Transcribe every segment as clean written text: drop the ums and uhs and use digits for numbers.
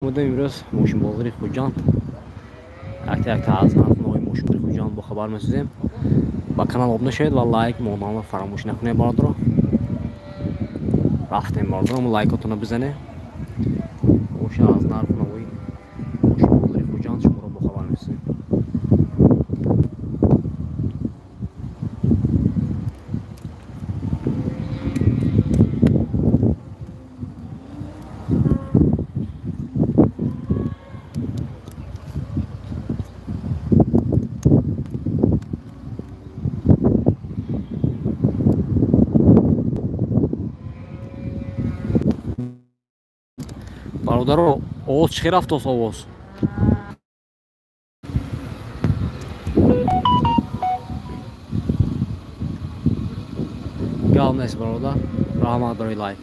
Омадем имрӯз мошинбозори Хуҷанд. Якта якта аз нархнои мошинбозори Хуҷанд бохабар месозем. Ба канал обуна шавед ва лайк монданро фаромӯш накунед, бародаро. Рафтем, бародаро, лайкотонро бизанед. Боша аз нархнои мошинбозори Хуҷанд шуморо бохабар месозем. Бародаро, овоз чӣ хел рафтост овоз? Гап нест, бародар. Раҳмат барои лайк.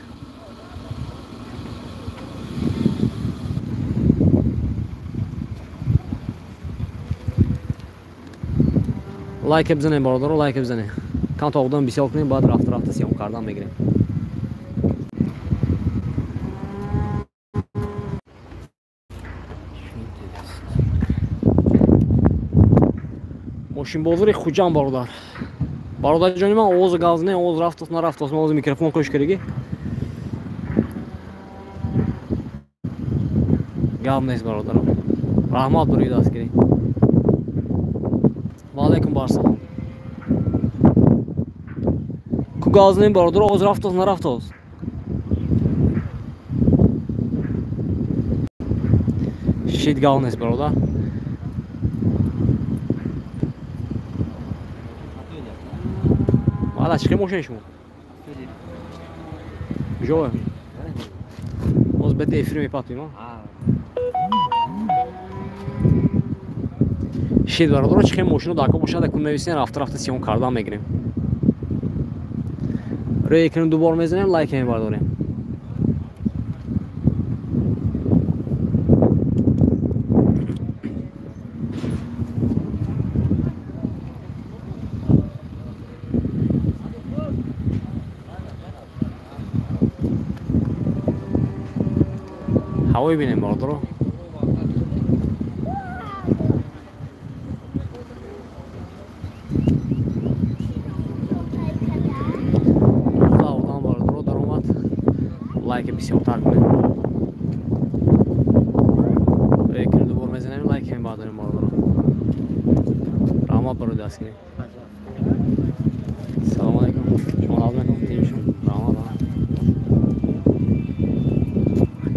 Лайке бизанем, бародаро, лайке бизанем. Камто одам бисёр кунем, баъд рафта рафта сиём кардан мегирем. Мошинбозори Хуҷанд, бародар. Бародарҷони ман, овозу гап не, овоз рафтост, нарафтост, ман ози микрофон қӯш кардагӣ. Гап нест, бародарам. Раҳмат барои дастгирӣ. Ва алайкум барсалом. Ку гап не, бародар, овоз рафтост, нарафтост. Шид гап нест, бародар. Мала чӣ мошин шумо? Куҷо? Боз бете эфир мепатем, а? Шид, бародаро, чӣ мошино дако бошад, аку нависен, рафта рафта сиём кардан мегирем. Рӯи экран ду бор мезанем, лайк мебардорем. Ҳавои бинем, бародаро. Одам, бародаро, даромад. Лайки бисёртар кунем. Экран ду бор мезанем, лайк мебардорем, бародаро. Раҳмат барои дастгирӣ. Салому алайкум. Шумо лазм мекунед, тиншум. Раҳмат.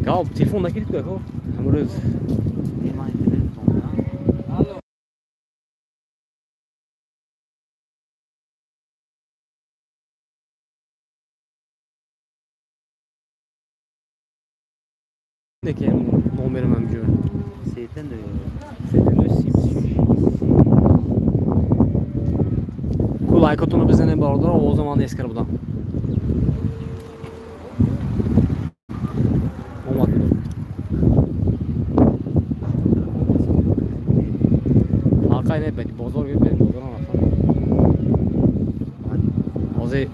Гап, телефон накирид ку, ҳамрӯз. Неки номерам ҳамҷо. 72 Ку лайкотонро бизанем, бародаро, овоза ман нест карда будам. Омад. Ҳаққай не, бади бозор гирд, бозорам рафтам. Ҳозир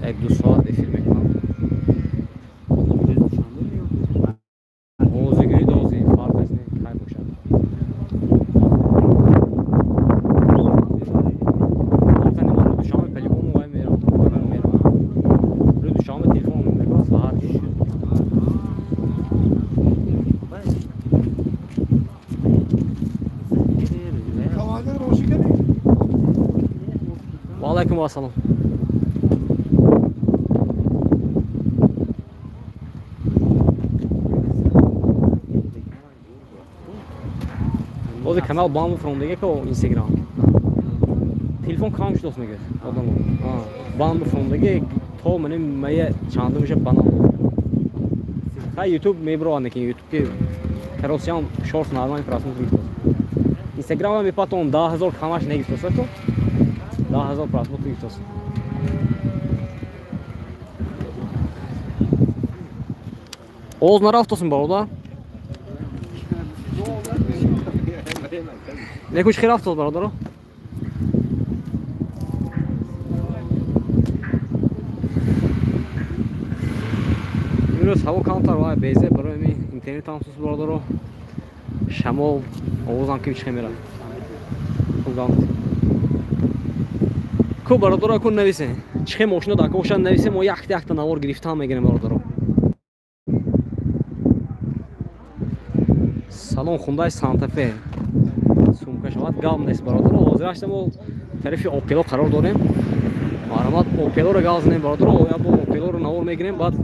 як-ду соат эфир мекунам. Ҳозир гирид, ҳозир фарқ аст, не, кай бошад. Ҳаққай не, ман рӯзи душанбе по-любому вай мерам, мерам. Рӯзи душанбе телефон мекунам, саҳар. Ва алайкум ассалом. Бози канал бам фромдега ко Инстаграм. Телефон кам шудост мегӯяд одамо. Бам фромдега то мани мая чандум меша банам. Хай YouTube мебро неки YouTube ки каросиям шорт нормально просмотр гирифтост. Инстаграм мепатон 10 000 камаш негирифтост то. 10 000 просмотр гирифтост. Овоз нарафтосм, бародар? Неку чӣ хел рафтост, бародаро? Имрӯз ҳаво камтар ва безе барои ҳамин интернет ҳам сус бародаро. Шамол овозам ки чӣ меравад. Ку бародаро ку нависен. Чӣ мошина дар кошан нависен, мо якта якта навор гирифтан мегирем бародаро. Салон Хундай Санта-Фе. Сумка шавад гап нест бародаро. Ҳозир ҳастем мо тарафи Опело қарор дорем. Марҳамат Опелоро гап занем бародаро. Я бо Опелоро навор мегирем, баъд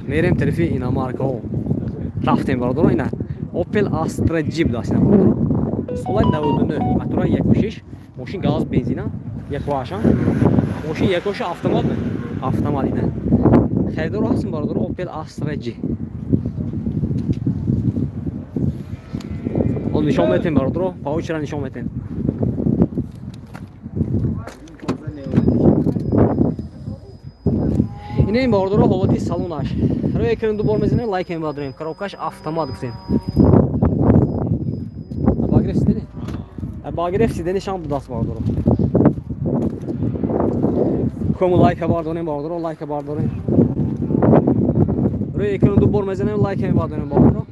мерем тарафи иномаркаҳо. Рафтем бародаро. Ина Opel Astra G будаст ина бародаро. Соли 99, мотора 1.6, мошин газ бензина, 1.8. Мошин 1.8 автомат, автомат ина. Харидор ҳастем бародаро Opel Astra G. Он нишон метем бародаро, паучра нишон метем. Ина ин бародаро ҳолати салонаш. Рӯи экран ду бор мезанем, лайк ҳам бардорем. Коробкаш автомат гуфтем. Багреф сидени шам будаст бародаро. Кому лайк бардорем бародаро, лайк бардорем. Рӯи экран ду бор мезанем, лайк ҳам бардорем бародаро.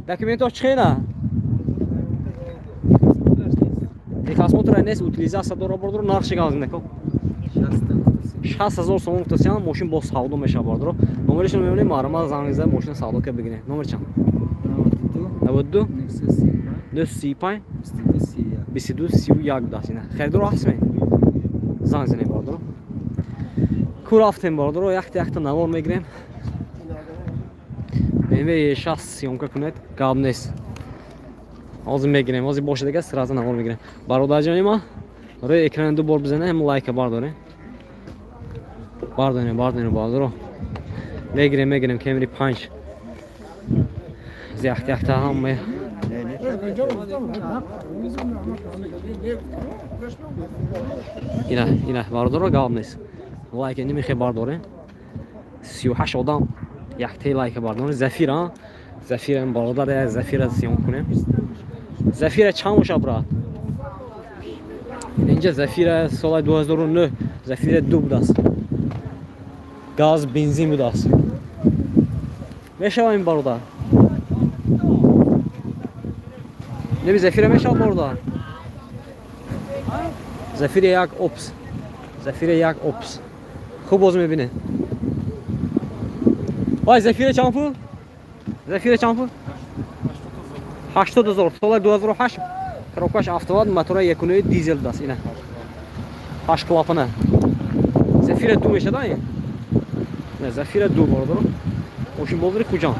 Документҳо чӣ хела? Техосмотр нест, утилизация дора бародаро, нархши гап занем ко. 60 000 сомон гуфтасиям, мошин бо савдо мешавад бародаро. Номерашро мебинем, марҳамат занг зада мошина савдо ка бигирем. Номер чанд? 92 935 22 31 будаст ина. Харидор ҳастем? Занг занем бародаро. Ку рафтем бародаро, якта якта навор мегирем. BMW E6 съёмка кунед, гап нест. Ҳозир мегирем, ҳозир бошад дигар сразу навор мегирем. Бародарҷони ма, рӯи экран ду бор бизанем, лайка бардорем. Бардорем, бардорем бародаро. Мегирем, мегирем Camry 5. Якта якта ҳама. Ина, ина бародаро гап нест. Лайк немихе бардорем. 38 одам яктаи лайка бардорем. Зафира, Зафира бародар, Зафира съём кунем. Зафира чанд бошад брат? Инҷа Зафира соли 2009, Зафира 2 будаст. Газ, бензин будаст. Мешавад ин бародар? Неби Зафира мешавад бародар? Зафира як опс. Зафира як опс. Хуб боз мебинед. Вай, Зафира чанд пул? Зафира чанд пул? 80 000. Соли 2008. Коробкаш автомат, мотора 1.9 дизел даст ина. 8 клапана. Зафира 2 мешавад ин? Не, Зафира 2 бародаро. Мошин бозори Хуҷанд.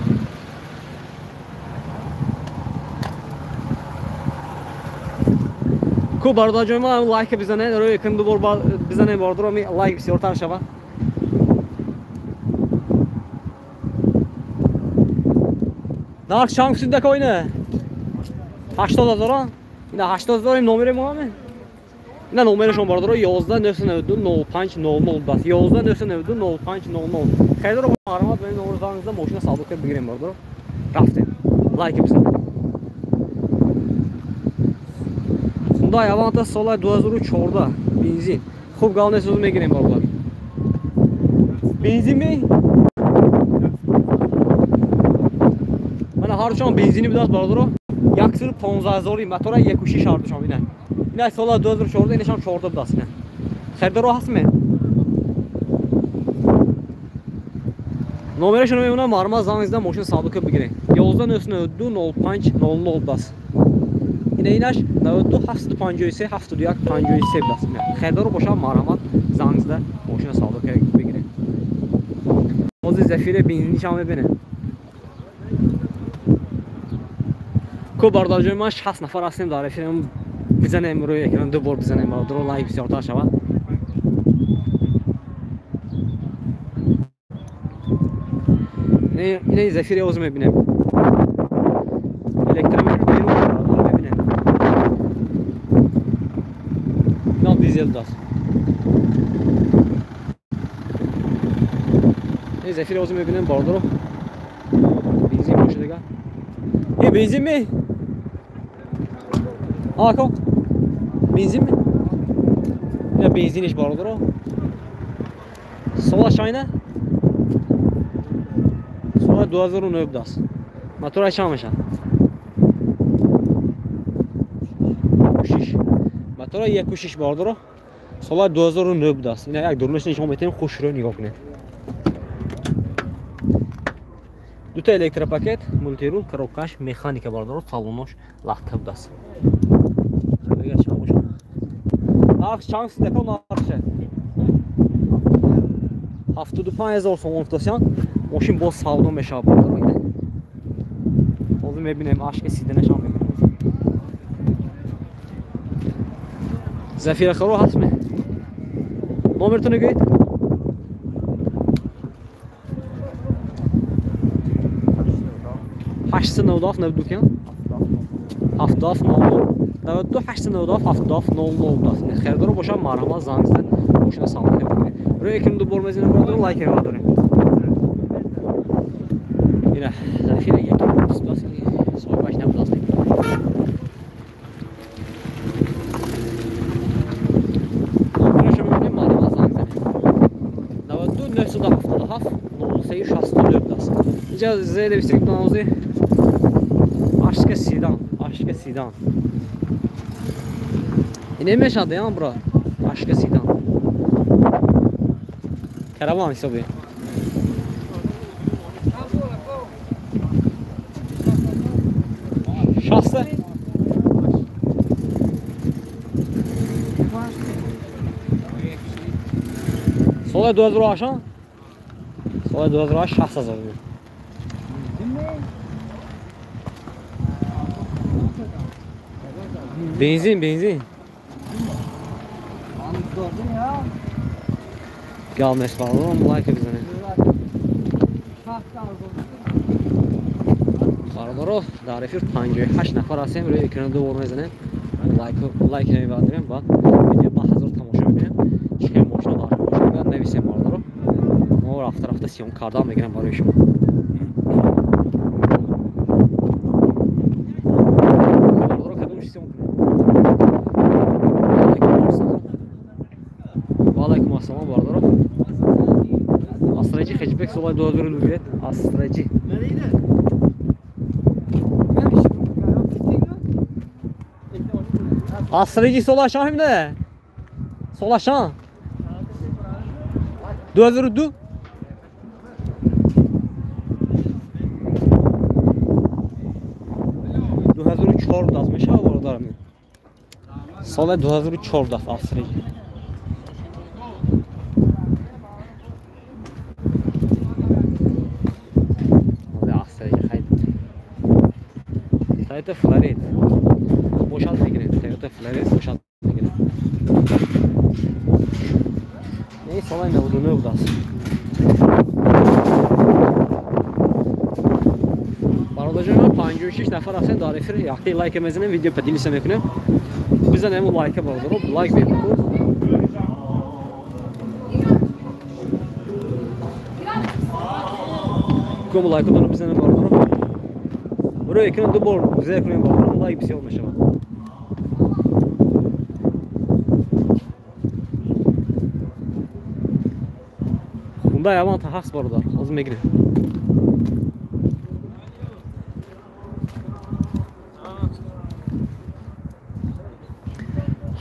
Ку бародарҷони ман лайк бизанед, рӯи экран ду бор бизанед бародаро, ми лайк бисёртар шавад. Нарх чанд гуфтед дако ина? 80 000. Ина 80 000 номери мо ҳаме? Ина номерашон бародаро 11 992 05 00 будаст. 11 992 05 00. Харидоро марҳамат ба ин номер занг зада мошина савдо карда бигирем бародаро. Рафтем. Лайк бизанед. Hyundai Avanta соли 2014 бензин. Хуб гап нест, мегирем бародар. Бензин ми? Мана ҳардушон бензини будаст бародаро. 115 000 мотора 1.6 ҳардушон ина. Ина соли 2014, инашам 14 будаст ина. Харидоро ҳастме? Номерашро мемонам, марҳамат занг зада мошина савдо карда бигирем. 11 992 05 00 будаст. Ина инаш 92 753 71 53 будаст. Харидоро бошад марҳамат занг зада мошина савдо карда бигирем. Ҳозир Зафира бензинишам мебинем. Ку бародарҷони ман 60 нафар ҳастем дар эфирем. Бизанем рӯи экран ду бор бизанем бародаро, лайк бисёртар шавад. Ина Зафира ҳозир мебинем. Электромобил берун бародаро мебинем. Ина дизел даст. Ин Зафира ҳозир мебинем бародаро. Бензин боша дигар. Ин бензин ми? Ако? Бензин ми? Ина бензиниш бародаро. Сола чайна? Сола 2009 будааст. Мотора чанд мешавад? 6. Мотора 1.6 бародаро. Сола 2009 будааст. Ина як дурнаш нишон метаем, хушрӯ нигоҳ кунед. Дута электропакет, мультирул, коробкаш, механика бародаро, салонош лахта будааст. Нарх чанд сидако нархше? 75 000 сомон футосян. Мошин боз савдо мешавад бародаро ина. Ҳозир мебинем ашки сиданашам мебинем. Зафира харо ҳастме? Номертонро гӯед? 897 92 киян? 77 00 92 897 77 00 будааст. Харидоро бошад, марҳамат, занг зад, мошина савдо кунед. Рӯи экран ду бор мезанем бародаро, лайк мебардорем. Ина Зафира яки будааст, соҳибаш набудааст. Номерашро мебинем, марҳамат, занг занед. 92 977 03 62 будааст. Инҷа зери бисик донози Ашка седан, ашка седан. Ине мешавад, ян брат. Ашка седан. Караван ҳисоби. Шаста? Соли 2008? Соли 2008 60 000. Бензин, бензин. Гап нест бародарам, лайк бизанед. Бародаро, дар эфир 58 нафар ҳастем, рӯи экран ду бор мезанем. Лайк намебардорем, баъд видео ба 1000 тамошо мекунем. Чӣ хел мошина дар бошад, нависем бародаро. Мо рафта рафта съём кардан мегирем барои шумо. Бародаро, кадомш съём кунем? Ваалайкум ассалом бародаро. Астраҷи хэтчбек солаи 2000 бигиред. Астраҷи. Астраҷи солашан ҳимда? Солашан? 2002? 2004 будааст мешавад бародарам. Соли 2004 будааст Астраҷи. Toyota Florida. Бошад мегирем. Toyota Florida бошад мегирем. Ин соли 99 будааст. Бародарҷон, 56 нафар ҳастем дар эфир. Якте лайк мезанем, видео поделиться мекунем. Бизанем лайка бародаро, лайк бекун. Ком лайкотонро бизанем бародаро. Рӯи экран ду бор зер кунем бародаро, лайк бисёр мешавад. Хундай Аванта ҳаст бародар, ҳозир мегирем.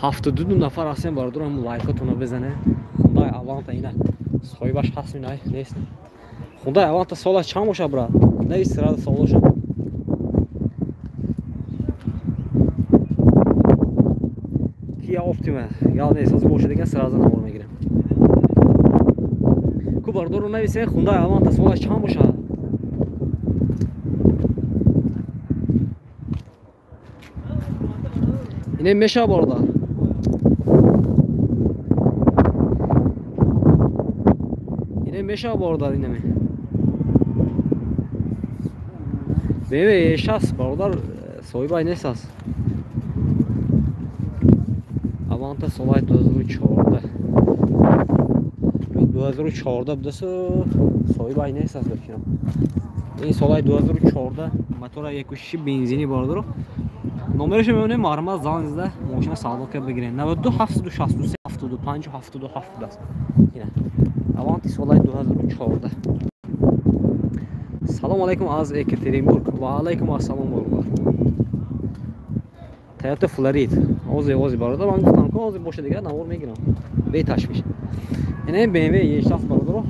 72 нафар ҳастем бародаро, ҳам лайкотонро бизанед. Хундай Аванта ина соҳибаш ҳаст ина нест. Хундай Аванта солаш чанд бошад брат? Навис сразу солаша. Kia Optima. Ял нест, ҳозир бошад диган сразу навор мегирем. Ку бародаро нависед Хундай Аванта солаш чанд бошад? Ине мешавад бародар. Ине мешавад бародар, инаме. BMW E6 бародар, соҳибай нест аст. Аванта солаи 2014. 2014 будасу соҳибай нест аст бикинам. Ин солаи 2014 мотора 1.6 бензини бародаро. Номерашро мебинем, марҳамат, занг зада мошина савдо карда бигирем. 92 763 75 77 будааст. Ина. Аванти солаи 2014. Салом алейкум аз Екатеринбург. Ва алейкум ассалом бародар. Toyota Флорид. Ози бародар, ман гуфтам ки ози боша дигар навор мегирам. Беташвиш. Ина BMW E6 бародаро.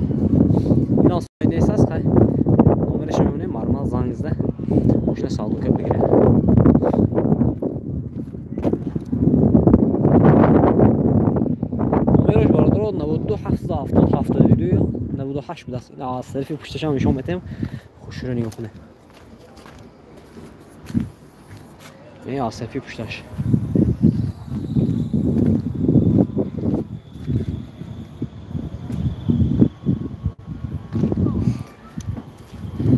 Ина нест аст, хай. Номерашро мебинем, мармал занг зада. Мошина савдо кард бигирем. Номераш бародаро 92 770 72 98 будааст. Ина аз тарафи пушташам нишон медиҳем. Хушро нигоҳ кунед. Ин аз тарафи пушташ.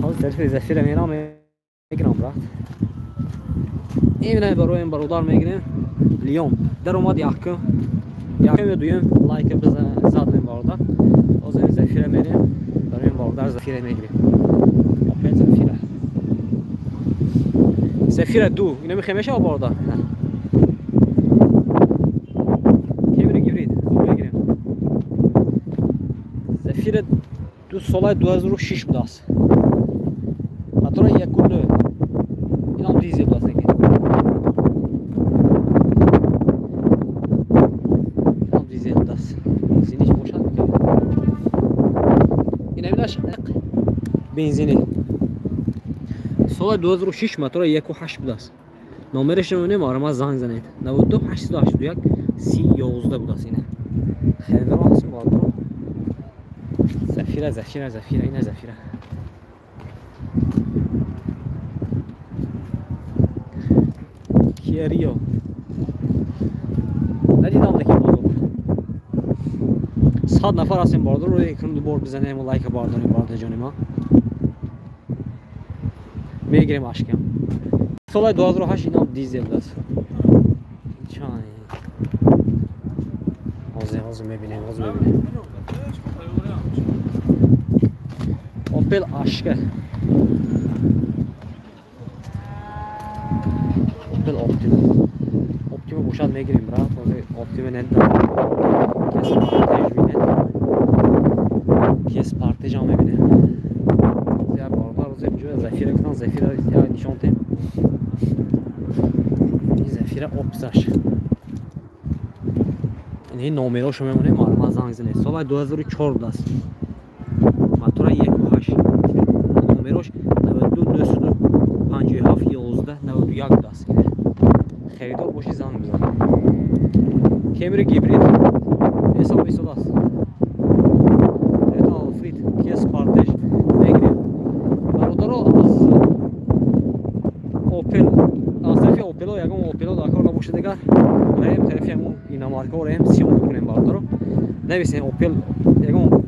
Ҳозир тарафи Зафира мерам мегирам брат. Именно барои бародар мегирем. Лион. Даромад якум. Якум ё дуюм лайк задем бародар. Ҳозир Зафира мерем. Барои бародар Зафира мегирем. Опел Зафира. Зафира 2. Ина мехоҳем мешава бародар? Кемри гибрид. Хуб мегирем. Зафира 2 солаи 2006 будааст. Мотора 1.9. Инам дизел будааст неки. Инам дизел будааст. Бензиниш бошад мекард. Ина бинаш бензини. Соли 2006 мотора 1.8 будааст. Номерашро мебинем, арама занг занед. 92 881 3011 будааст ина. Харидор ҳастем бародар. Зафира, Зафира, Зафира, ина Зафира. Kia Rio. Надидам даки бозор. 100 нафар ҳастем бародар, рӯи экран ду бор бизанем ва лайк бардорем бародарҷони ма. Мегирем ашкам. Соли 2008 инам дизел будааст. Чай. Ҳозир мебинем, ҳозир мебинем. Opel Ashka. Opel Optima. Optima бошад мегирем, брат. Ҳозир Optima надидам. Кес Sportage бинед. Кес Sportage ҳам мебинем. Я бародар ҳозир ҷоя Зафира гуфтам, Зафира я нишон дем. Зафира Опсаш. Ин номерошо мемонем, марма занг занед. Соли 2004 будааст. Мотора 1.8. Номерош 92 957 11 91 будааст. Харидор боши занг бизан. Кемри гибрид. Ҳисоб истодааст. Toyota Alfred, Kia Sportage мегирем. Бародаро аз Opel, аз тарафи Opel-о ягон Opel-о дар кор набошад дигар, мерем тарафи ҳамон иномаркаҳо рем сиём кунем бародаро. Нависем Opel, ягон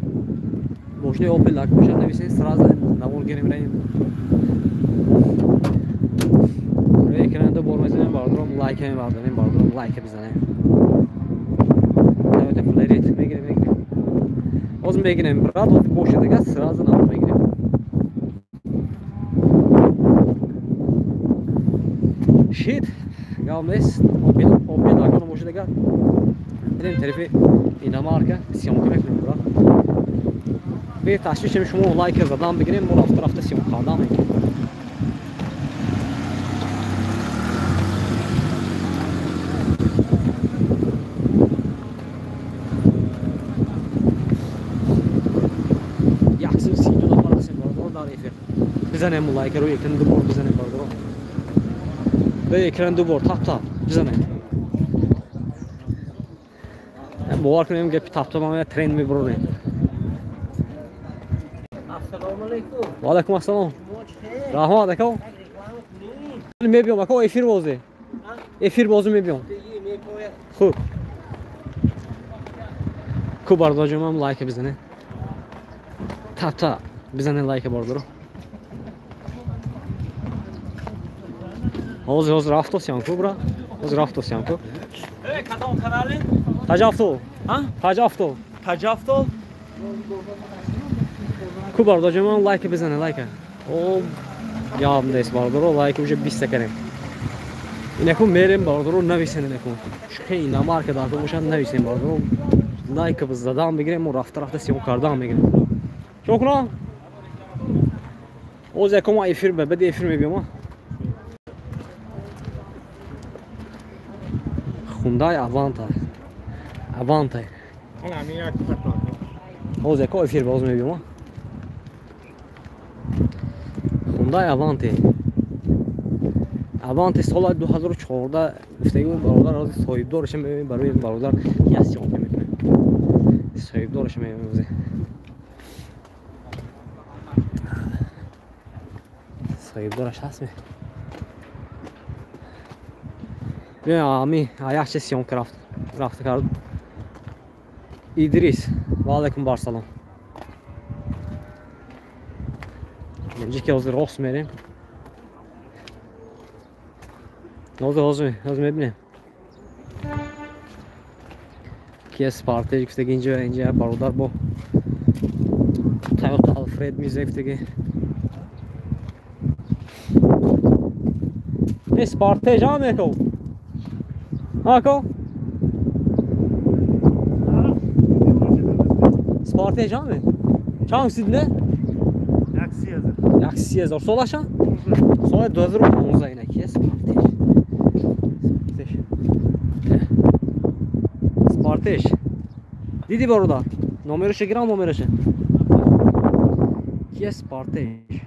мошинаи Opel дар кор бошад, нависем сразу навор гирем рем. Рӯи экран ду бор мезанем бародаром, лайк мебардорем бародаром, лайк бизанем. Toyota Флорид мегирем, мегирем. Ҳозир мегирем брат, ҳозир бошад дигар сразу навор мегирем. Шит, гап нест. Opel дар кор набошад дигар. Мерем тарафи иномарка съёмка мекунем брат. Бе ташвишем шумо лайк задан бигирем, мо рафта рафта съёмка кардан мекунем. Яксим 32 нафар ҳастем бародаро дар эфир. Бизанем лайк рӯи экран ду бор бизанем бародаро. Рӯи экран ду бор тап тап бизанем. Бовар кунем гапи тап тап ҳама тренд мебурем. Ассалому алайкум. Ва алайкум ассалом. Раҳмат ака. Мебиём ака, эфир бозӣ. Эфир бозӣ мебиём. Хуб. Ку бародарҷонам лайк бизанед. Тап тап бизанед лайк бародаро. Ҳозир рафтосям ку бра. Ҳозир рафтосям ку. Кадом канали? Таҷавто. А? Таҷавто. Таҷавто? Ку бародарҷонам лайк бизанед, лайк. О, гап нест бародаро, лайк уже 20 кардем. Инаку мерем бародаро, нависен инаку. Шухи иномарка дар кор бошад, нависен бародаро. Лайк задан бигирем, мо рафта рафта съём кардан мегирем. Чо кунам? Оз якома эфир бади эфир мебиём. Хундай Аванта. Аванта. Оз яко эфир боз мебиём. Хундай Аванте. Аванте соли 2014 гуфтагӣ бародар ҳозир соҳибдораш мебинем, барои бародар як съёмка мекунем. Соҳибдораш мебинем ҳозир. Соҳибдораш ҳаст ме? Ами якча съёмка рафта кард. Идрис, ва алайкум барсалом. Инҷа ки ҳозир рост мерем. Ҳозир мебинем. Kia Sportage гуфтаги инҷа бародар бо Toyota Alfred миза гуфтаги. Не Sportage ҳам еко. Ако? Sportage ҳам е? Чанд сид не? 130 000. Солаша? Соли 2015 ина Kia Sportage. Sportage. Диди бародар? Номерашо гирам, номерашо. Kia Sportage.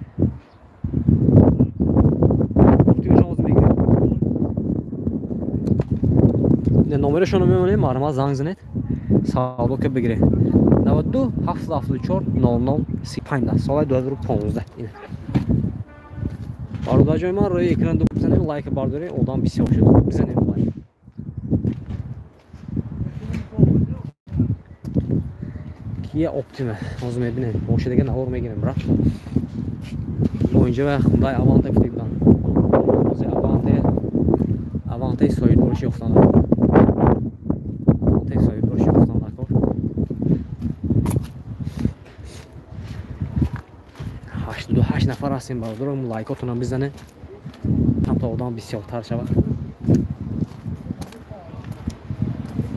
Номерашонро мемонем, марҳамат занг занед. Савдо ки бигиред. 92 774 00 35 соли 2015. Ина. Бародарҷони ман рӯи экран ду бизанем, лайк бардорем, одам бисёр шуд. Бизанем лайк. Kia Optima. Ҳозир мебинем. Боша дига навор мегирем, брат. Бо инҷа ва Hyundai Avante гуфта будам. Ҳозир Avante соҳибдораш ёфтан. Avante соҳибдораш ёфтан накор. 88 нафар ҳастем бародарам, лайкотонам бизанед. Там то одам бисёртар шавад.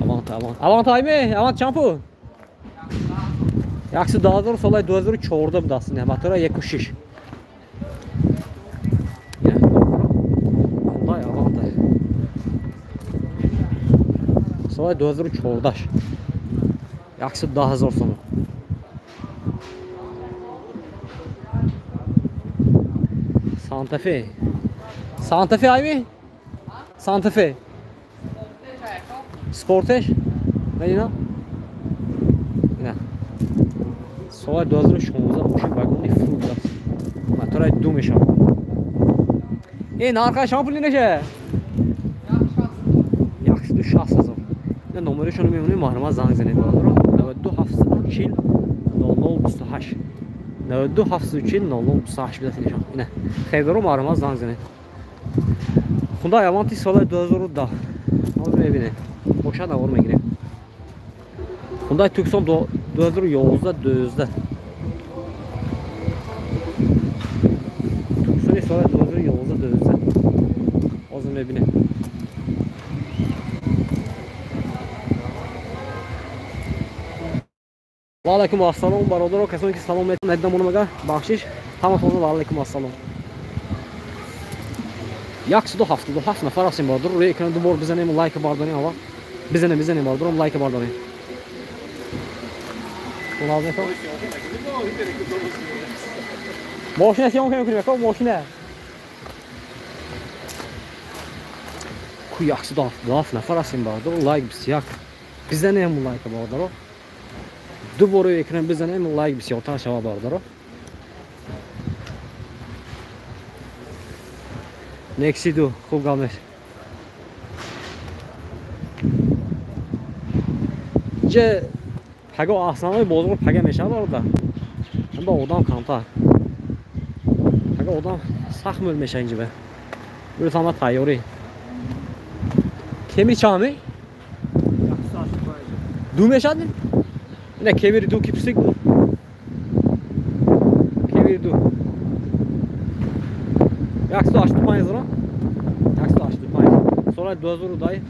Аванте, Аванте. Аванте айме, Аванте чанд пул? 110 000 соли 2014 будаст. Мотора 1.6. Hyundai Avante. Соли 2014. 110 000 сомон. Santa Fe. Santa Fe aymi? Santa Fe. Sportage. Ина? Ина. Соли 2016 мошин вагони фул аст. Мотора ду мешавад. Ин нархаш чанд пул неша? 160 000. Ина номерашонро мемонем, марҳамат занг занед бародарон. 92 740 00 28. 92 740 00 28 бида телефон. Ина. Харидоро марҳамат занг занед. Hyundai Avante соли 2010. Ҳозир мебинем. Бошад навор мегирем. Hyundai Tucson 2011 12. Tucson соли 2011 12. Ҳозир мебинем. Ва алайкум ассалом бародаро, касоне ки салом метонед надидам мага бахшиш. Ҳаматонро ва алайкум ассалом. 177 нафар ҳастем бародаро, рӯи экран ду бор бизанем, лайк бардорем ава. Бизанем бародаром, лайк бардорем. Мошина съёмка мекунем, яко мошина. Ку 177 нафар ҳастем бародаро, лайк 21. Бизанем лайк бародаро. Ду бор рӯи экран бизанем, лайк бисёртар шава бародаро. Nexi 2 хуб гап нест. Инҷа паго основной бозор пага мешавад бародар. Ба одам камтар. Пага одам сахт мӯл мешавад инҷа. Бирӯз ҳама тайёрӣ. Кемри чанд? Ду мешавад? Ина кемри ду ки пусик. Кемри ду. 185 000. 185. Соли 2010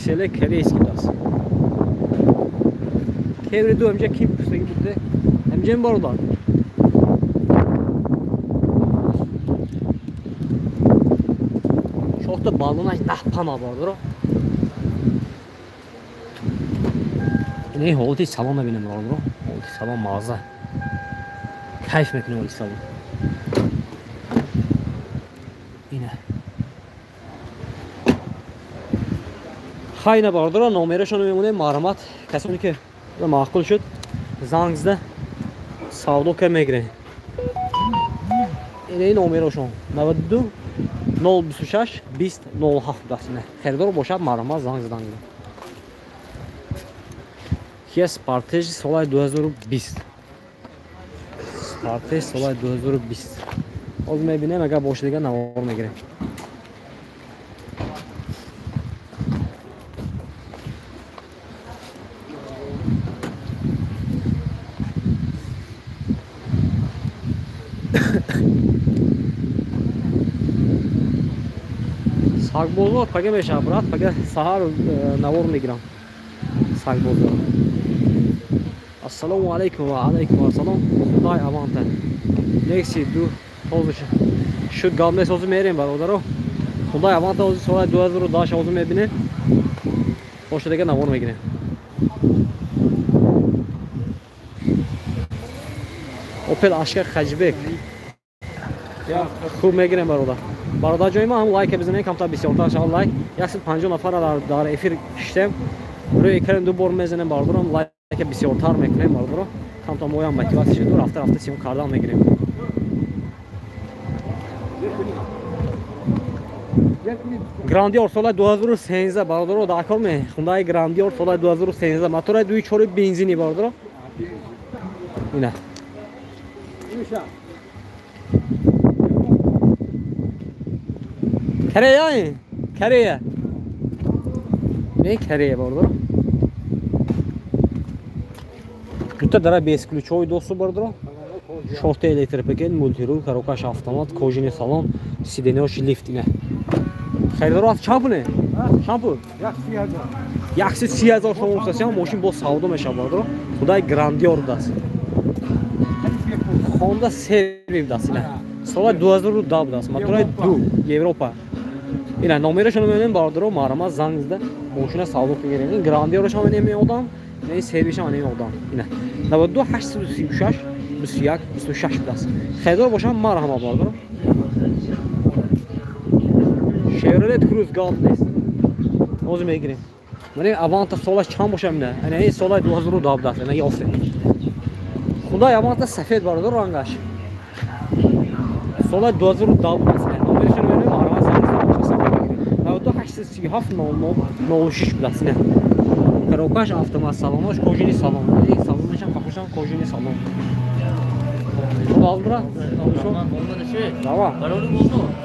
XL корейский даст. Кеври ду ҳамҷа ки пустаги буде? Ҳамҷа бародар. Чорта баллонаш 10 пана бародаро. Ин ҳолати салон набинем бародаро. Ҳолати салон маза. Кайф мекунем ҳолати салон. Ина. Хайна бародаро, номерашонро мемонем, марҳамат. Касоне ки маъқул шуд, занг зада савдо ка мегирем. Ин номерошон 92 026 20 07 будааст. Харидор бошад, марҳамат, занг задан. Kia Sportage солаи 2020. Sportage солаи 2020. Ҳозир мебинем, агар бошад, дигар навор мегирем. Сагбозор пага мешавад, брат, пага саҳар навор мегирам. Сагбозор. Ассалому алайкум ва алайкум ассалом. Худой Аванта. Некси ду ҳозир шуд гап нест, ҳозир мерем бародаро. Худой Аванта ҳозир соли 2010 ҳозир мебинем. Боша дигар навор мегирем. Opel Astra хэтчбек. Хуб мегирем бародар. Бародар ҷои ма ҳам лайка бизанем, камтар бисёртар шавад лайк. 150 нафар дар эфир шиштем. Рӯи экран ду бор мезанем бародарам, лайка бисёртар мекунем бародаро. Камтар моям мотиватсия шуд, рафта рафта съём кардан мегирем. Грандиор соли 2013 бародаро, дар кор ме Хундай Грандиор соли 2013 мотори 2.4 бензини бародаро. Ина. Корея, Корея. Не Корея бародаро. Дута дара бесключовый доступ бародаро. Шорта электропакет, мультируль, коробкаш автомат, кожаный салон, сиденьяш лифт ина. Харидор аст чанд пуле? Чанд пул? 130 000 сомон гуфтасиам, мошин боз савдо мешавад бародаро. Хундай Грандиор будааст. Хонда Серви будааст ина. Соли 2010 будааст. Мотори 2 Европа. Ина номерашонро мебинем бародаро, марҳамат, занг зада мошина савдо кунед. Ин Грандиорашам намеодам, ин Сервишам намеодам. Ина 92 836 21 26 будааст. Харидор бошам, марҳамат бародаро. Chevrolet Cruze гап нест. Ҳозир мегирем. Мана Аванта солаш чанд бошам ина? Ана ин соли 2010 будааст. Ина ёфтем. Хундай Аванта сафед бародар рангаш. Соли 2010 будааст. Номерашро мебинем, марҳамат, занг зада мошина савдо мегирем. 92 837 00 06 будааст. Ина. Коробкаш автомат, салонош кожаный салон. Ин салонашам пахошам кожаный салон. Хуб, брат? Давай.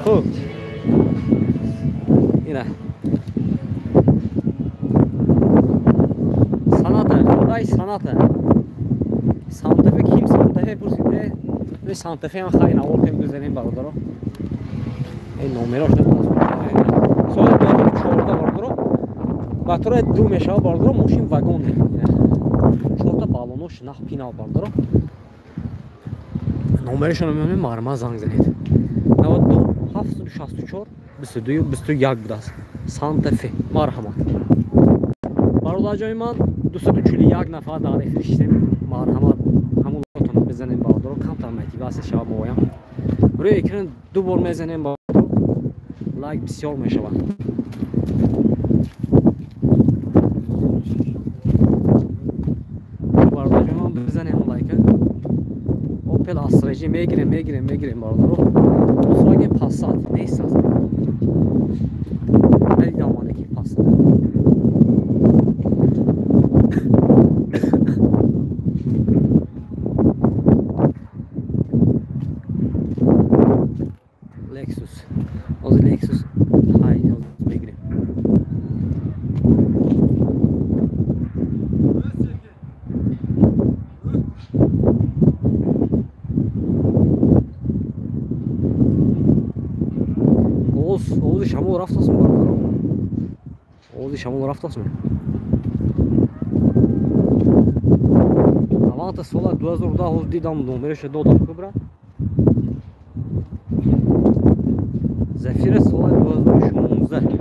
Хуб. Ина. Соната, Хундай Соната. Санта-Фе ким Санта-Фе пурсиде? Не Санта-Фе ҳам хай навор кем гузарем бародаро. Ин номерош надонам. Соли 2014 бародаро. Мотори ду мешавад бародаро, мошин вагон. Чорта баллонош нах пинав бародаро. Номерашонро меонем, марҳамат, занг занед. 92 764 22 21 будааст. Санта-Фе, марҳамат. Бародарҷони ман, 241 нафар дар эфир шиштем. Марҳамат, ҳамон лайкатонро бизанем бародаро, камтар мотиватсия шавад моям. Рӯи экран ду бор мезанем бародаро, лайк бисёр мешавад. Бародарҷони ман, бизанем лайка. Opel Astra J мегирем, мегирем, мегирем бародаро. Volkswagen Passat нест аст. Надидам ман ки Passat. Lexus. Ҳозир Lexus ҳай ҳозир мегирем. Овози шамол рафтастм бародаро. Овози шамол рафтастм. Аванта сола 2010 ҳоз дидам номерашо додам кубра. Зафира сола 2016.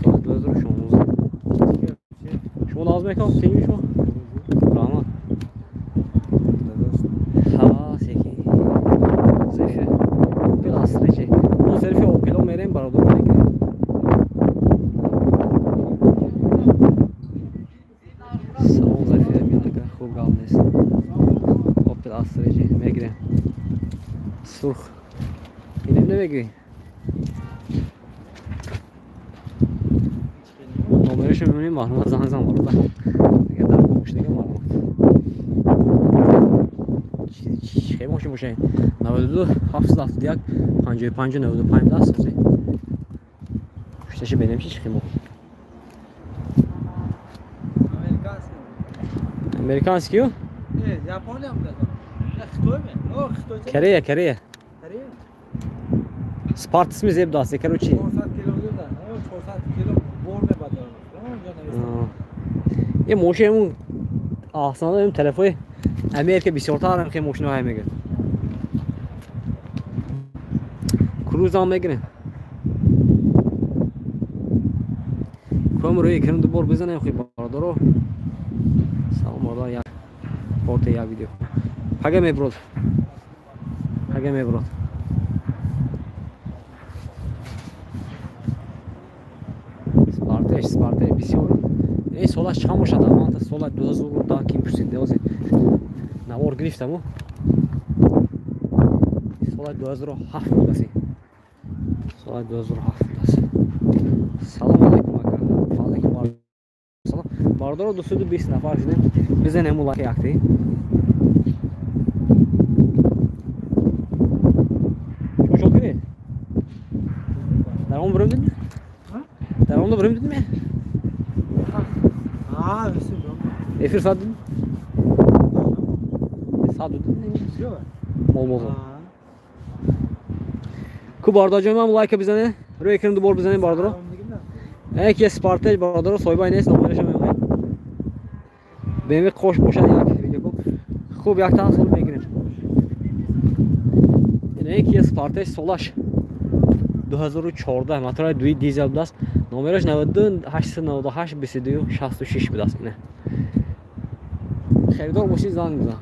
Сола 2016. Шумо наз мекунам, сенги шумо? Раҳмат. Ҳа, секи. Зафира. Опел Астрече. Мо серфи Опело мерем бародар мегирем. Салон Зафира меодака, хуб гап нест. Опел Астрече мегирем. Сурх. Инем намегирӣ? Номерашо мемонем, маълумот занг зан бародар. Агар дар гӯш дига маълумот. Чӣ мошин боша? 92 771 55 95 даст ози. Пушташи бинем чи химо. Американский. Американский? Не, Япония буда. Хитой ме? О, Хитой. Корея, Корея. Корея? Спартас ми зеб даст, короче. 400 кило да. 400 кило бор мебадад. Е мошин аслан им телефони Америка бисёртар хе мошинаҳо мегирад. Крузам мегирем. Ком рӯи кирм дубор бизанем хи бародаро. Салом бародар, як порте як видео. Пага меброд. Пага меброд. Спартеш, Спартеш бисёр. Эй солаш чанд бошад? Аванта сола 2010 ким пурсид деози. Навор гирифтаму. Сола 2007 будаси. Сола 2007 будаси. Салом алейкум ака. Ва алейкум ассалом. Бародаро 220 нафар шудем. Бизанем лайк якти. Шумо чӣ кунед? Дар он бурем дидми? Дар он бурем дидми? А, всё. Эфир сад дидми? Сад дидми? Мол-мол. Ку бародарҷонам лайка бизане. Рӯи экран дубор бизанем бародаро. Э ки Спартеж бародаро соҳибай нест, номерашо мемонем. BMW қош бошад як видео. Хуб як тан сол мегирем. Ин ки Спартеж солаш 2014 мотори дуи дизел будааст. Номераш 92 898 22 66 будааст ине. Харидор бошӣ занг бизан.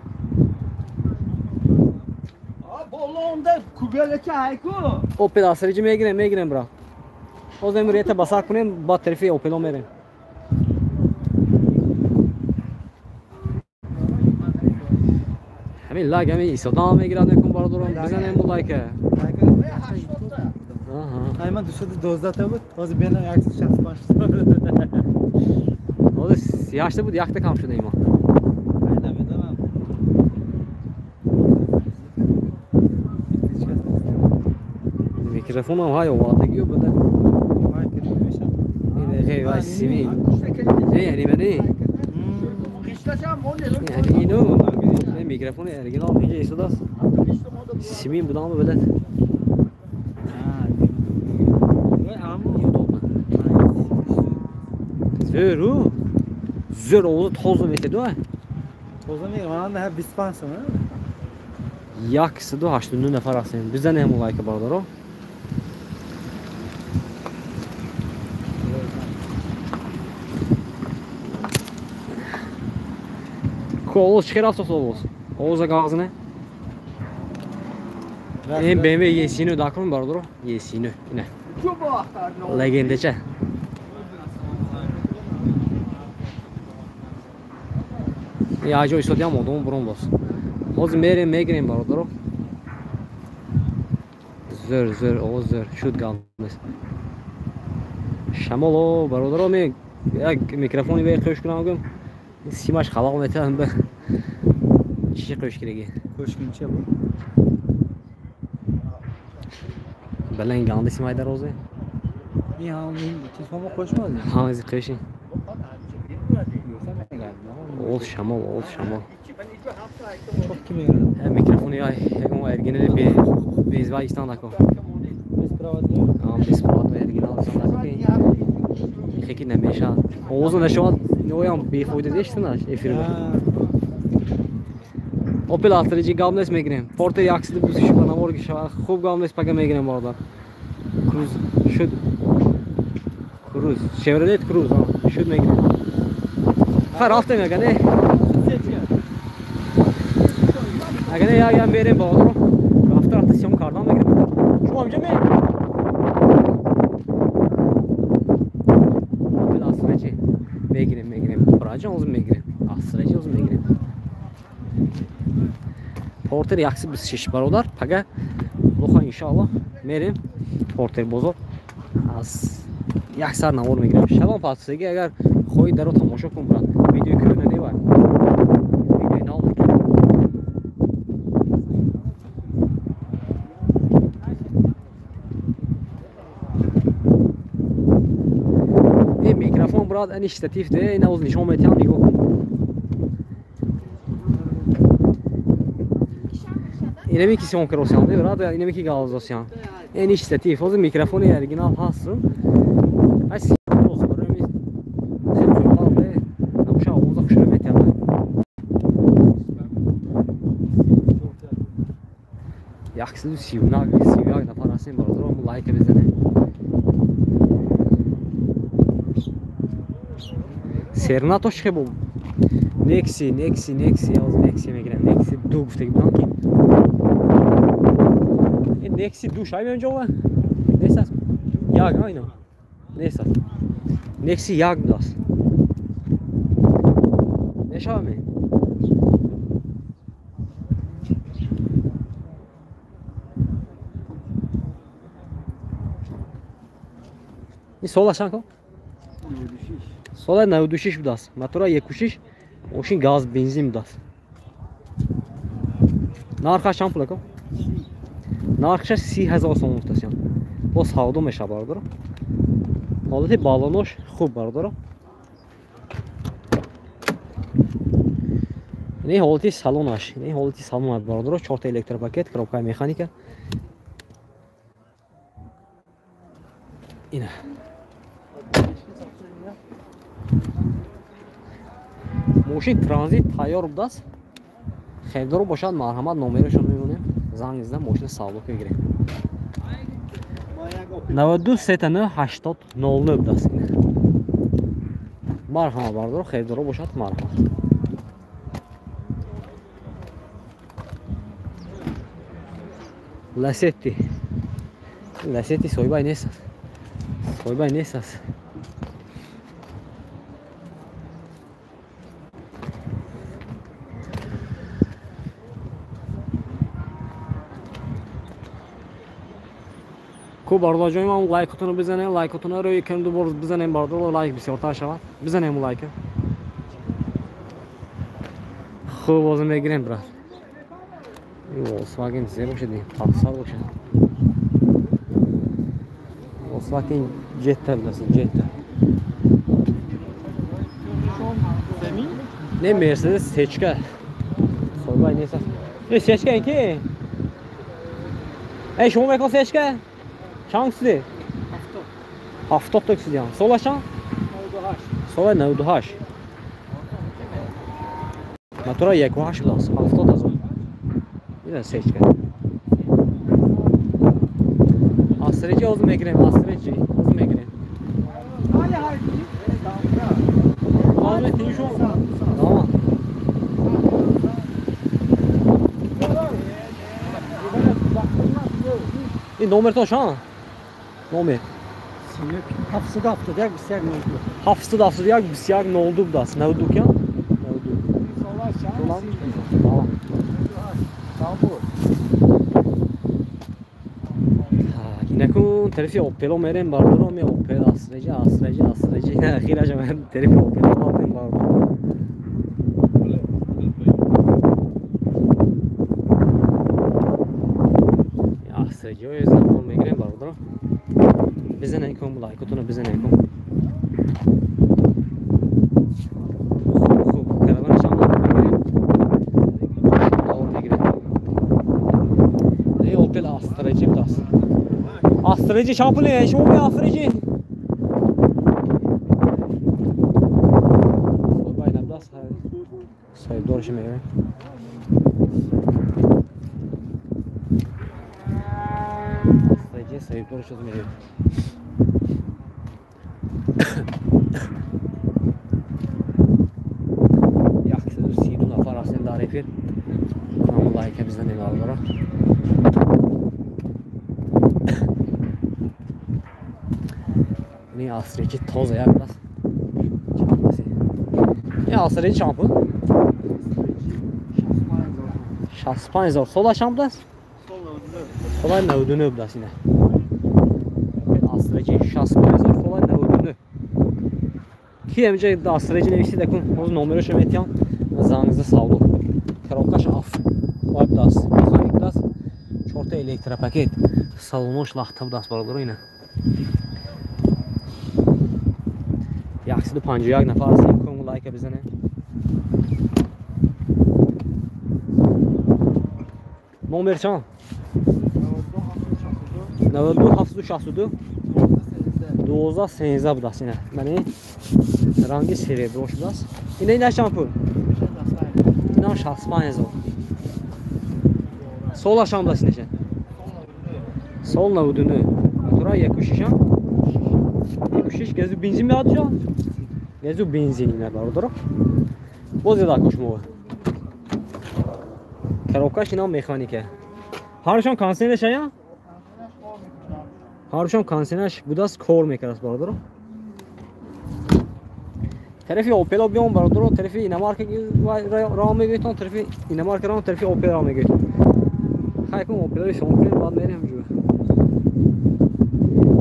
Опел Астреҷи мегирем, мегирем бра. Ҳозир ем рета басар кунем, баъд тарафи Опело мерем. Ҳамин лайк, ҳамин исодан мегирад мекун бародарон, бизанем бу лайка. Ай ман 212 та буд, ҳозир бена 165. Ҳозир 38 та буд, якта кам шуда има. Ай намедонам. Микрофонам ҳай овардагиё буда. Ин вай сими. Не, яъне мани. Яъне ино микрофони оригинал инҷа истодааст. Симин будам билад. Зӯру. Зӯр овоза тоза метеду. Тоза мегирам, ман ҳа 25 сом. 189 нафар ҳастем. Бизанем лайка бародаро. Овоз чӣ хел рафт овоз? Овоза гағзине? Ин BMW E9 дакун бародаро, E9 ине. Легендача. Я ҷой истодиам одам бурон боз. Ҳозир мерем мегирем бародаро. Зӯр, зӯр, овоз зӯр, шуд гап нест. Шамоло бародаро, ме як микрофони бе қӯш кунам гум. Симаш халал метавам ба чӣ қӯш кераги? Қӯшкунча бу. Балан ганди симай дарозе. Ин ҳам телефонмо қӯшмади? Ҳа, изи қӯши. Овоз шамол, овоз шамол. Чоқ ки мегирад? Микрофони ай ягон оригинали бе безва истан нако. Беспроводной? Ҳа, беспроводной оригинал истан нако ки хеки намешавад. Овоза нашавад. Иноям бефоида дештинаш эфир. Опел Астра гап нест мегирем. Портер 126 ба навор шава. Хуб гап нест пага мегирем бародар. Круз шуд. Круз, Chevrolet Cruze шуд мегирем. Ха рафтем ага не. Ага не як як мерем бародар. Рафта рафта сиём кардан мегирем. Шумо ҳамҷа ме? Опел Астра мегирем, мегирем. Браҷон ҳозир мегирем. Астра ҳозир мегирем. Портер 126 бародар. Пага лоха иншааллоҳ мерем Портер бозор аз як сар навор мегирем. Шабон пасиги агар хоҳӣ даро тамошо кун брат. Видеои кӯҳна невай. Видеои нав мекунем. Ин микрофон брат, ани штатив де, ин авз нишон метиҳам, нигоҳ кун. Инами ки съёмка росиям, брат, инами ки галзосиям. Ин штатив, ҳозир микрофони оригинал ҳаст. Ай боз барои хеле набоша овоза хушро метиҳад. 131 нафар ҳастем бародаро, лайка бизанем. Сернато чӣ бо Некси, Некси, Некси, ҳозир Некси мегирем. Некси 2 гуфтаги будам ки Некси 2 шай меонҷова? Нест аст? Як, а ино? Нест аст. Некси 1 будааст. Мешаваме? Ин сола чанд ко? Сола 96 будааст. Мотора 1.6, мошин газ бензин будааст. Нархаш чанд пул ко? Нархаш 30,000 сомон гуфтааст. Боз савдо мешавад бародаро. Ҳолати балонош хуб бародаро. Ин ҳолати салонаш, ин ҳолати салонат бародаро, 4 та электропакет, коробкаи механика. Ина. Мошин транзит тайёр будааст. Харидоро бошад марҳамат номерашон мемонем. Занг зада мошина савдо мегирем. 92 39 80 00 будааст. Марҳамат бародаро, харидоро бошад марҳамат. Ласетти. Ласетти соҳибай нест. Соҳибай нест аст. Ку бародарҷони ман лайкотонро бизанем, лайкотонро рӯи кам ду бор бизанем бародаро, лайк бисёртар шавад. Бизанем лайка. Хуб, боз мегирем брат. Ин Volkswagen зе бошад, ин Passat бошад. Volkswagen Jetta будааст, Jetta. Не Mercedes сечка. Соҳибай нест аст. Э сечка ин ки? Эй шумо мекун сечка? Чанд кусиди? 70. 70 та кусидиам. Сола чанд? 98. Сола 98. Мотора 1.8 будааст, 70 ҳазор. Ина сечка. Астреҷи ҳозир мегирем, Астреҷи ҳозир мегирем. Ҳозир метинӣ шумо? Тамом. Ин номертон чанд? Номер 771 21 02. 771 21 02 будааст. 92 кия? 92. Тамом. Инакун тарафи Опело мерем бародаро, ме Опел Астреҷи, Астреҷи, Астреҷи. Охираша мерем тарафи Опело рафтем бародаро. Астреҷиҳои забон мегирем бародаро. Бизанем кун лайкотонро бизанем кун. Хуб, каравани чанд мегирем? Навор мегирем. Ин Опел Астреҷи будааст. Астреҷи чанд пуле? Шумо ме Астреҷи? Соҳибдорашо меёвем. Астраҷи соҳибдорашо меёвем. 132 нафар ҳастем дар эфир. Ҳамон лайка бизанем, бародаро. Ин Астраҷи тоза як будааст. Ин Астраҷи чанд пул? 65 000. Сола чанд будааст? Солаи 99 будааст. Ина Астраҷи 65 000, солаи 99. Ки ҳаминҷа Астраҷи нависид, акун ҳозир номерошо метиҳам, занг зада савдо. Коробкаш аф вай будааст, механик будааст, чорта электропакет, салонош лахта будааст, бародаро. Ина 151 нафар ҳастем, кому лайка бизанем. Номер чанд? 92 762 12 13 будааст. Ина мани ранги сереброш будааст. Ина чанд пул? Инам 65 000. Солаш чанд будааст инаша? Сол 99. Мотора 1,6-ам, 1,6, газу бензин меяд ҷо, газу бензин. Ина, бародаро, боз яда кушмова. Коробкаш инам механика. Ҳаршон кондиционераш ая, ҳаршон кондиционераш будааст, кор мекардаст, бародаро. Тарафи Опело биём, бародаро, тарафи иномарка роҳ мегӯйтон, тарафи иномарка роҳ, тарафи Опел роҳ мегӯйтон. Хай кун, Опелои шумо кунем, баъд мерем ҷо.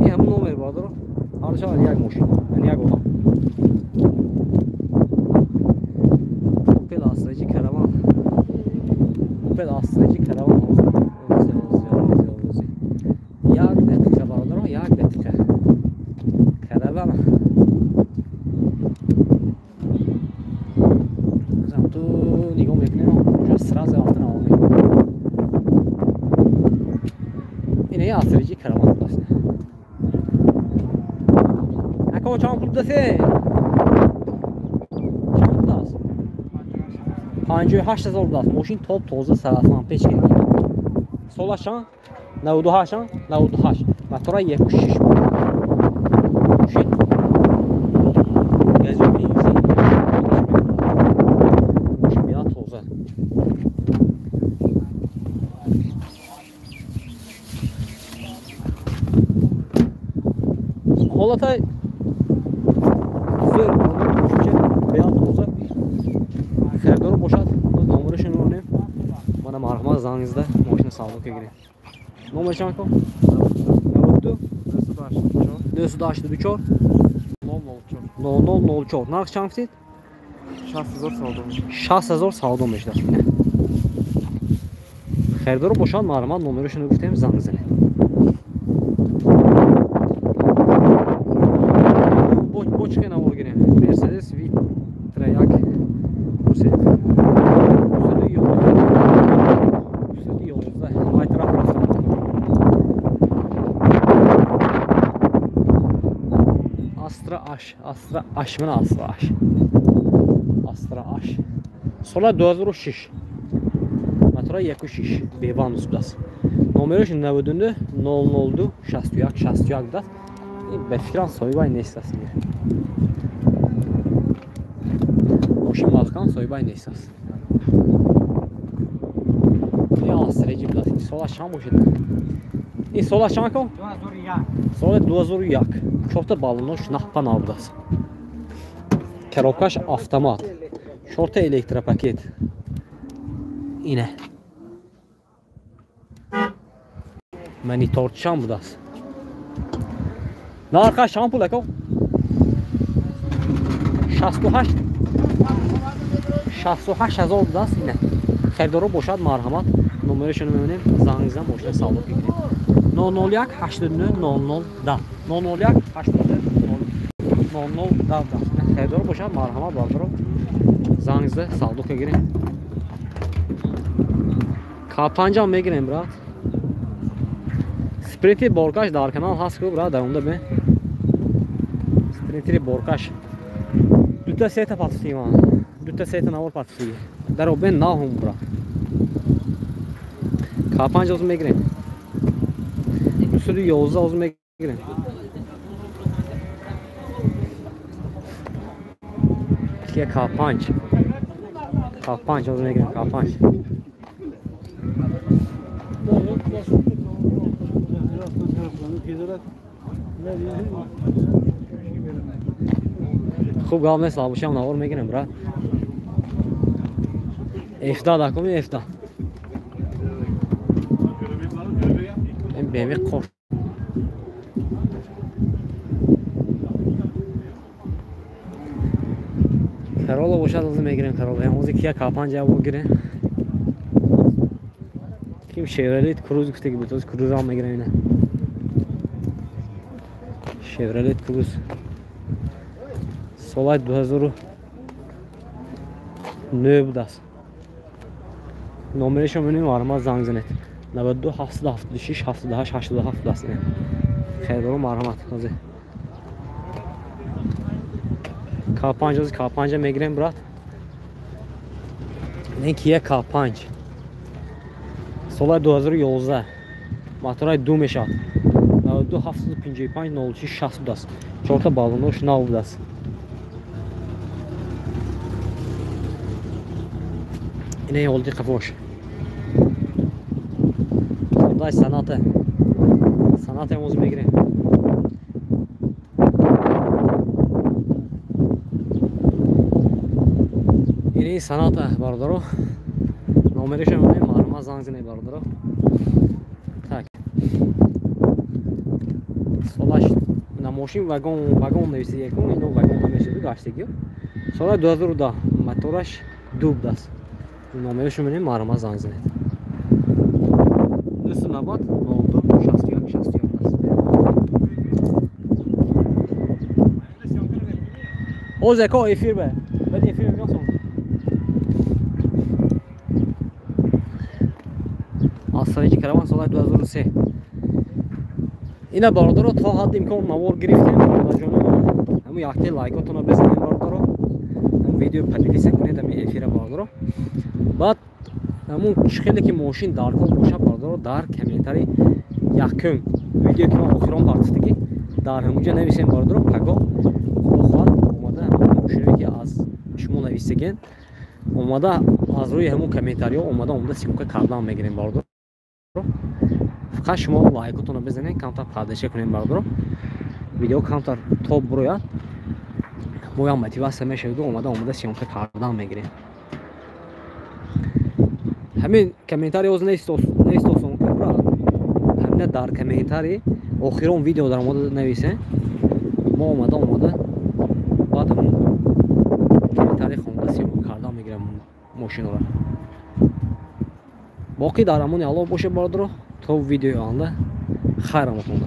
Ин ҳамун номер, бародаро, ҳаршон як мошин, яъне як одам. Опел Астраҷи Караван, Опел Астраҷи Караван. Ози, ози, ози, ози, як дақиқа, бародаро, як дақиқа. Караван ту нигоҳ мекунем, уже сразу рафта навон мекунем. Ина Астраҷи Караван будааст. Ако, чанд пул будасе? Чанд будааст? 58 000 будааст. Мошин топ тоза, сарафан печ гирифт. Солаш чанд? 98, 98. Мотора 1,6. Мошин газу бензин. Мошин беҳад тоза. Ҳолатай зӯр, мошинча беҳад тоза. Харидоро бошад, номерашо мемонем. Мана, марҳамат, занг зада мошина савдо кагирем. Номер чанд ко? 92 984 00 04. Нарх чанд гуфтед? 60 000 савдо. 60 000 савдо мешудааст. Харидоро бошад, марҳамат, номерошонро гуфтем, занг занед. Бо чӣ навор гирем? Мерседес Витра як дусед 211, 211. Ай тараф рафтам. Астра Аш, Астра Аш, мана Астра Аш, Астра Аш, сола 2006, мотора 1,6, беванус будааст. Номерош 99 002 61 61 будааст. Ин ба фикрам соҳибай нест аст. Мошин маҳкам, соҳибай нест аст. Ин Астраҷи будааст. Ин солаш чанд бошед? Ин солаш чанд ко? Соли 2001. Чорта баллонош нахпа нав будааст. Коробкаш автомат, чорта электропакет. Ине мониторчам будааст. Нархаш чанд пул, ако? 68, 68 000 будааст. Ине харидоро бошад, марҳамат, номерошонро мебинем, занг зан, мошина савдо кунем. 001 89 00 10, 001 89 00 10 10. Харидоро бошад, марҳамат, бародаро, занг зада савдо кунем. К5-ам мегирем, брат. Спринтери боркаш дар канал ҳаст ку, брат, даромда бе. Спринтери боркаш дута сета патфтигман, дута сета навор патфтиги. Дар обен наҳум бра. К5 оз мегирем. 211 оз мегирем. Kia K5. К5 оз мегирем, К5. Хуб гап нест, лабушам навор мегирем, брат. F10 дакуми F10. Ин BMW қош. Corolla бошад оз мегирем Corolla. Ҳозир Kia K5 яво гирем. Ким Chevrolet Cruze гуфтаги буд, ҳозир Cruze ҳам мегирем ина. Chevrolet Cruze. Солай 2009 будааст. Номерашо мебинем, марҳамат занг занед. 92 776 78 87 будааст. Хелдоро марҳамат. Ҳозир К5 ҳозир К5 мегирем, брат. Не Kia K5. Солай 2011. Моторай 2 мешавад. 92 755 06 60 будааст. Чорта баллонош нав будааст. Ина олди қафош. Худой саната. Саната ҳам оз мегирем. Ини саната бародаро. Номерашо мебинем, марҳамат занг занед бародаро. Так. Солаш на мошин вагон вагон нависида якун, ино вагон намешуд гаштагиё. Сола 2010 мотораш 2 будааст. Номерашо мебинем, марҳамат занг занед. 290 02 61 61 будааст. Оз яко эфир бе. Баъд эфир мебинам. Асаричи караван соли 2003. Ина бародаро то ҳадди имкон навор гирифтем бародарҷоно. Ҳамун якте лайкотонро бизанед бародаро. Ҳамун видео поделиться кунед ҳамин эфира бародаро. Баъд ҳамун хеле ки мошин дар кор бошад бародаро дар комментари якум видео ки ман охирон партофтагӣ дар ҳамунҷо нависем бародаро. Паго худо хоҳад омада ҳамун мошиное ки аз шумо нависаген омада аз рӯи ҳамун комментариҳо омада съёмка кардан мегирем бародаро. Фақат шумо лайкотонро бизанед, камтар поддержка кунед бародаро. Видео камтар топ бурояд, моям мотиватсия мешавад, омада съёмка кардан мегирем. Ҳамин комментари оз нестосон брат. Ҳамина дар комментари охирон видео дар омада нависем. Мо омада баъд ҳамун комментари хонда съёмка кардан мегирем мошинора. Боқӣ дар амони Аллоҳ бошед бародаро. То видеои оянда хайр омадонда.